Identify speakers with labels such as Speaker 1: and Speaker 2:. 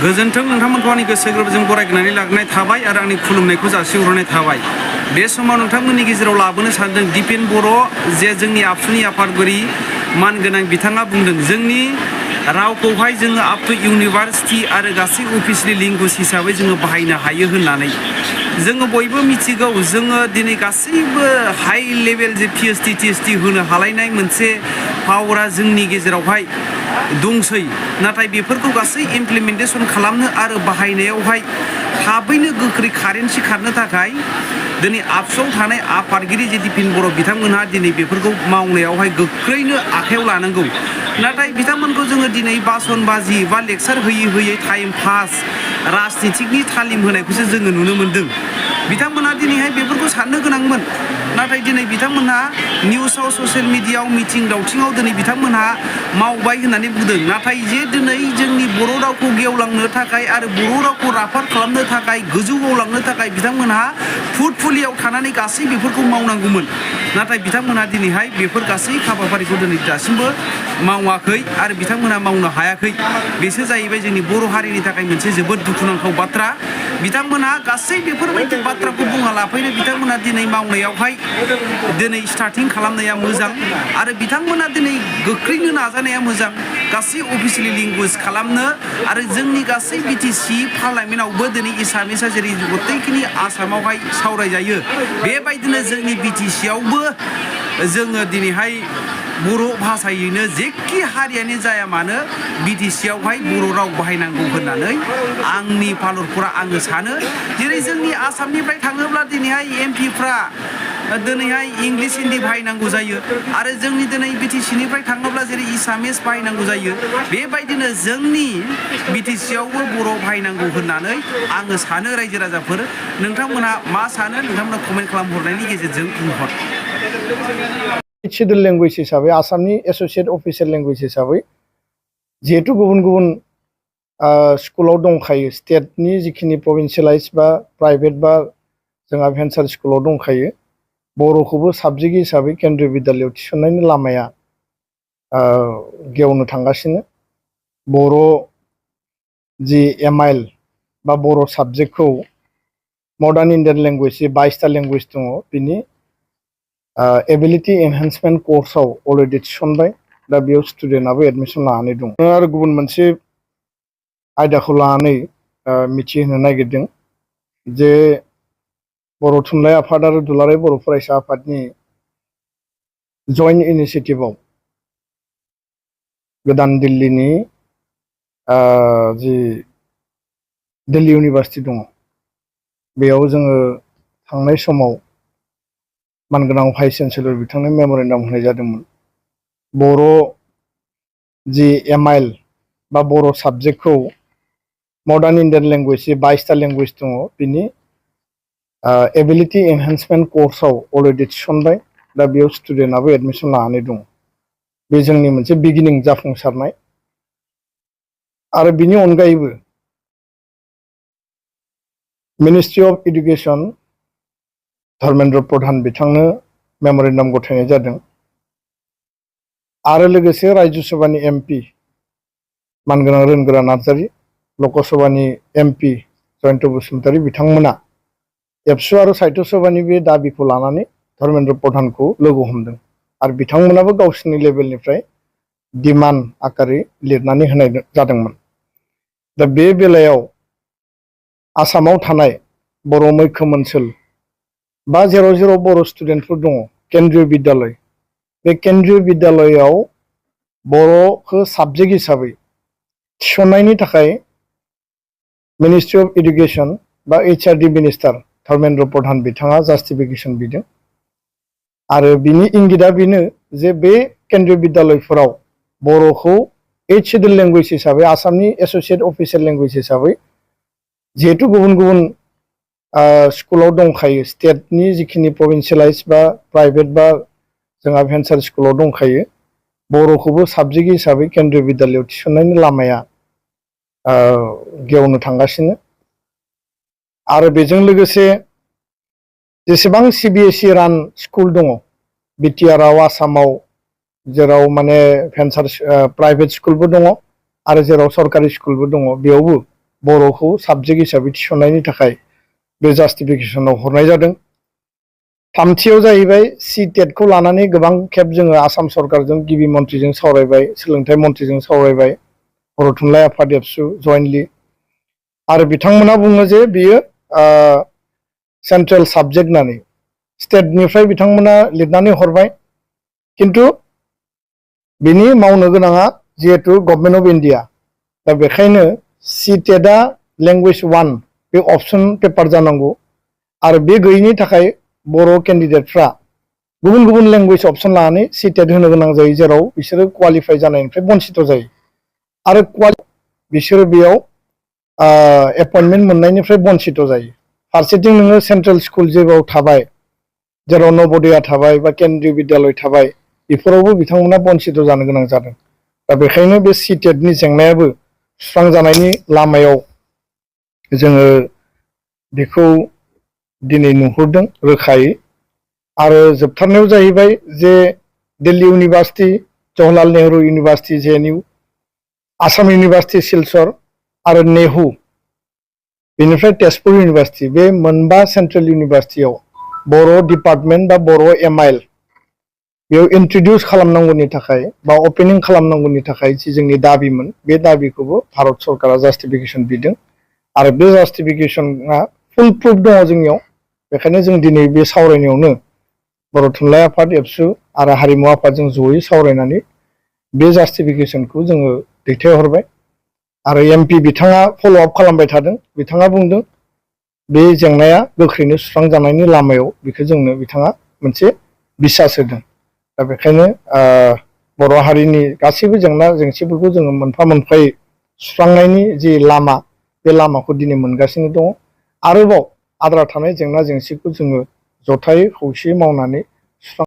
Speaker 1: गोजोन्थों नोंथांमोनखौ आंनि गोसो गोरबोजों बरायनानै लाग्रोनाय थाबाय आरो आंनि खुलुमनायखौ जासिहरनाय थाबाय। बे समाव नोंथांमोननि गेजेराव लाबोनो सानदों दिपेन बर' जे जोंनि आबसुनि आफादगिरि मानगोनां बिथाङा बुंदों जोंनि रावखौहाय जोङो आप टु इउनिभार्सिटि आरो गासै अफिसियेलि लेंगुवेज हिसाबै जोङो बाहायनो हायो होननानै जोङो बयबो मिथिगौ। जोङो दिनै गासैबो हाइ लेभेल जे PhD ThD होनो हालायनाय मोनसे पावारा जोंनि गेजेरावहाय दंसै, नाथाय बेफोरखौ गासै इमप्लिमेन्टेसन खालामनो आरो बाहायनायावहाय थाबैनो गोख्रै कारेन्सि खारनो थाखाय दिनै आबसुआव थानाय आफादगिरि जे दिपेन बर' बिथांमोनहा दिनै बेफोरखौ मावनायावहाय गोख्रैनो आखायाव लानांगौ। नाथाय बिथांमोनखौ जोङो दिनै बासनबाजि बा लेक्सार होयै होयै टाइम पास राजनितिकनि तालिम होनायखौसो जोङो नुनो मोन्दों। बिथांमोनहा दिनैहाय बेफोरखौ साननो गोनांमोन, नाथाय दिनै बिथांमोनहा निउसाव ससियेल मिडियायाव मिथिं दावथिङाव दिनै बिथांमोनहा मावबाय होननानै बुंदों। नाथाय जे दिनै जोंनि बर' रावखौ गेवलांनो थाखाय आरो बर' रावखौ राफोद खालामनो थाखाय गोजौआव लांनो थाखाय बिथांमोनहा फुटफुलियाव थानानै गासै बेफोरखौ मावनांगौमोन। नाथाय बिथांमोनहा दिनैहाय बेफोर गासै हाबाफारिखौ दिनै दासिमबो मावाखै आरो बिथांमोनहा मावनो हायाखै। बेसो जाहैबाय जोंनि बर' हारिनि थाखाय मोनसे जोबोद दुखुनांथाव बाथ्रा। बिथांमोनहा गासै बेफोरबायदि बाथ्राखौ बुङा लाफैनो बिथांमोनहा दिनै मावनायावहाय दिनै स्टार्टिं खालामनाया मोजां आरो बिथांमोना दिनै गोख्रैनो नाजानाया मोजां गासै अफिसियेलि लेंगुवेज खालामनो आरो जोंनि गासै BTC पार्लामेन्टआवबो दिनै एसामिसआ जेरै गथैखिनि आसामावहाय सावरायजायो बेबायदिनो जोंनि BTC आवबो जोङो दिनैहाय बर' भाषायैनो जेखि हारियानो जाया मानो BTC आवहाय बर' राव बाहायनांगौ होननानै आंनि फालरफोरा आङो सानो। जेरै जोंनि आसामनिफ्राय थाङोब्ला दिनैहाय MPफ्रा दिनैहाय इंलिस हिन्दी बाहायनांगौ जायो आरो जोंनि दिनै BTC निफ्राय थाङोब्ला जेरै एसामिस बाहायनांगौ जायो बेबायदिनो जोंनि BTC आवबो बर' बाहायनांगौ होननानै आङो सानो। रायजो राजाफोर नोंथांमोनहा मा सानो? नोंथांमोना कमेन्ट खालामहरनायनि गेजेरजों बुंहर।
Speaker 2: शेड्युल लेंगुवेज हिसाबै आसामनि एस'सिएट अफिसियेल लेंगुवेज हिसाबै जिहेतु गुबुन गुबुन स्कुलाव दंखायो, स्टेटनि जिखिनि प्रभिन्सियेलाइज बा प्राइभेट बा जोंहा भेन्सार स्कुलाव दंखायो, बर'खौबो साबजेक्ट हिसाबै केन्द्रीय बिद्यालयआव थिसननायनि लामाया गेवनो थांगासिनो। बर' जि MIL बा बर' साबजेक्टखौ मडार्न इण्डियान लेंगुवेज जि 22टा लेंगुवेज दङ बिनि एबिलिटि एनहेन्समेन्ट कर्सआव अलरेडि थिसनबाय। दा बेयाव स्टुडेन्टआबो एडमिसन लानानै दं। आरो गुबुन मोनसे आयदाखौ लानानै मिथिहोनो नागिरदों जे बर' थुनलाइ आफाद आरो दुलाराय बर' फरायसा आफादनि जइन्ट इनिसियेटिभआव गोदान दिल्लीनि जि दिल्ली इउनिभार्सिटि दङ बेयाव जोङो थांनाय समाव मानगोनां भाइस चेन्सेलर बिथांनो मेम'रेन्डाम होनाय जादोंमोन। बर' जि MIL बा बर' साबजेक्टखौ मडार्न इण्डियान लेंगुवेज जि 22टा लेंगुवेज दङ बिनि एबिलिटि एनहेन्समेन्ट कर्सआव अलरेडि थिसनबाय। दा बेयाव स्टुडेन्टआबो एडमिसन लानानै दं। बे जोंनि मोनसे बिगिनिं जाफुंसारनाय। आरो बिनि अनगायैबो ministry of education Dharmendra Pradhan बिथांनो मेम'रेन्डाम गथायनाय जादों आरो लोगोसे राज्य सभानि MP मानगोनां रोनगोरा नार्जारि, लकसभानि MP जयन्त बसुमतारी बिथांमोना ABSU आरो साहित्य सभानि बे दाबिखौ लानानै धर्मेन्द्र प्रधानखौ लोगो हमदों आरो बिथांमोनाबो गावसोरनि लेभेलनिफ्राय डिमान्ड आकारै लिरनानै होनाय जादोंमोन। दा बे बेलायाव आसामाव थानाय बर' मैखोम ओनसोल बा जेराव जेराव बर' स्टुडेन्टफोर दङ केन्द्रीय बिद्यालय, बे केन्द्रीय बिद्यालयाव बर'खौ साबजेक्ट हिसाबै थिसननायनि थाखाय मिनिस्ट्रि अफ इडुकेसन बा HRD मिनिस्टार धर्मेन्द्र प्रधान बिथाङा जास्टिफिकेसन बिदों आरो बिनि इंगितआ बेनो जे बे केन्द्रीय बिद्यालयफोराव बर'खौ 8 शेड्युल लेंगुवेज हिसाबै आसामनि एस'सिएट अफिसियेल लेंगुवेज हिसाबै जिहेतु गुबुन गुबुन स्कुलाव दंखायो, स्टेटनि जिखिनि प्रभिन्सियेलाइज बा प्राइभेट बा जोंहा भेन्सार स्कुलाव दंखायो, बर'खौबो साबजेक्ट हिसाबै केन्द्रीय बिद्यालयआव थिसननायनि लामाया गेवनो थांगासिनो। आरो बेजों लोगोसे जेसेबां CBSE रान स्कुल दङ बिटिआरआव आसामाव, जेराव माने भेन्सार प्राइभेट स्कुलबो दङ आरो जेराव सरकारि स्कुलबो दङ, बेयावबो बर'खौ साबजेक्ट हिसाबै थिसननायनि थाखाय बे जास्टिफिकेसनाव हरनाय जादों। थामथियाव जाहैबाय टेटखौ लानानै गोबां खेब जोङो आसाम सरकारजों गिबि मन्थ्रिजों सावरायबाय, सोलोंथाइ मन्थ्रिजों सावरायबाय, बर' थुनलाइ आफाद एबसु जयेन्टलि, आरो बिथांमोना बुङो जे बियो सेन्ट्रेल साबजेक्ट होननानै। स्टेटनिफ्राय बिथांमोना लिरनानै हरबाय, किन्तु बिनि मावनो गोनाङा जिहेतु गभर्नमेन्ट अफ इन्डिया, दा बेखायनो टेटआ लेंगुवेज 1 बे अपसन पेपार जानांगौ, आरो बे गैयिनि थाखाय बर' केन्डिडेटफ्रा गुबुन गुबुन लेंगुवेज अपसन लानानै टेट होनो गोनां जायो, जेराव बिसोरो क्वालिफाइ जानायनिफ्राय बन्सित जायो, आरो बिसोरो बेयाव एपइन्टमेन्ट मोननायनिफ्राय बन्सित जायो। फारसेथिं नोङो सेन्ट्रेल स्कुल जेराव थाबाय, जेराव नवोदया थाबाय बा केन्द्रीय बिद्यालय थाबाय, बेफोरावबो बिथांमोना बन्सित जानो गोनां जादों। दा बेखायनो बे टेटनि जेंनायाबो सुस्रांजानायनि लामायाव जोङो बेखौ दिनै नुहुरदों रोखायै। आरो जोबथारनायाव जाहैबाय जे Delhi university, Jawaharlal Nehru university JNU, Assam university Silchar आरो नेहु, बेनिफ्राय तेजपुर इउनिभार्सिटि, बे मोनबा सेन्ट्रेल इउनिभार्सिटियाव बर' डिपार्टमेन्ट बा बर' MIL बेयाव इन्ट्रडिउस खालामनांगौनि थाखाय बा अपेनिं खालामनांगौनि थाखाय जि जोंनि दाबिमोन, बे दाबिखौबो भारत सरकारा जास्टिफिकेसन बिदों, आरो बे जास्टिफिकेसना फुल प्रुफ दङ जोंनियाव। बेखायनो जों दिनै बे सावरायनायावनो बर' थुनलाइ आफाद एबसु आरो हारिमु आफादजों जयै सावरायनानै बे जास्टिफिकेसनखौ जोङो दैथायहरबाय, आरो MP बिथाङा फल' आप खालामबाय थादों। बिथाङा बुंदों बे जेंनाया गोख्रैनो सुस्रांजानायनि लामायाव, बेखौ जोंनो बिथाङा मोनसे बिसास होदों। दा बेखायनो बर' हारिनि गासैबो जेंना जेंसिफोरखौ जोङो मोनफा मोनफायै सुस्रांनायनि जि लामा, बे लामाखौ दिनै मोनगासिनो दङ। आरोबाव आद्रा थानाय जेंना जेंसिखौ जोङो जथायै खौसेयै मावनानै सुस्रां